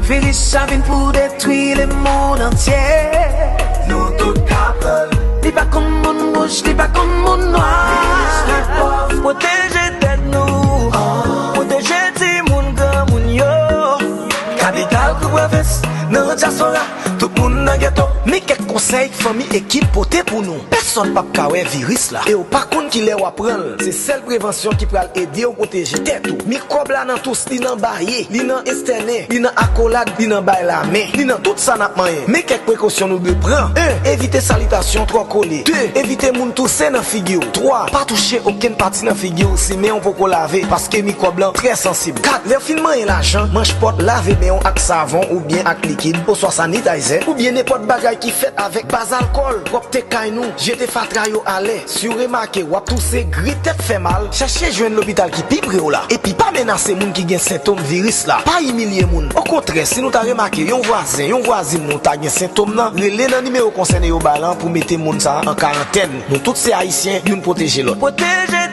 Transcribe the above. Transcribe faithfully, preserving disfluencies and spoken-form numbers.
Viris sa vin pou detwi lemonn antye. Nou tout ka pran l. Li pa konn moun wouj, li pa konn moun nwa. Viris le pòv. Pwoteje tèt nou. Pwoteje timoun, granmoun yo. Kapital pou pwovens, nan dyaspora, tout moun nan geto. Men kèk konsèy fanmi Ekip pote pou nou. Pèsonn p ap ka wè viris la, e w pa konn kilè w ap pran l. Se sèl prevansyon ki pral ede w pwoteje tèt ou. Mikwòb la nan tous, li nan baye, li nan estènen, li nan akolad, li nan bay lamen, li nan tout sa n ap manyen. Men kèk prekosyon nou dwe pran. En, evite salitasyon twò kole. De, evite moun touse nan figi w. Twa, pa touche okenn pati nan figi w si men w poko lave, paske mikwòb lan trè sansib. Kat, lè w fin manyen lajan, manch pòt, lave men w ak savon oubyen ak likid, oswa sanitizer, oubyen nenpòt bagay ki fèt avèk baz alkòl. Pwòpte kay nou, jete fatra yo alè. Si w remake w ap touse, gri, tèt fè mal, chache jwenn lopital ki pi pre w la. Epi pa menase moun ki gen sentòm viris la. Pa imilye moun. Okontrè, si nou ta remake yon vwazen, yon vwazin nou ta gen sentòm nan, rele nan nimewo konsène yo ba lan pou mete moun sa a an karantèn. Nou tout se Ayisyen, youn pwoteje lòt. Pwoteje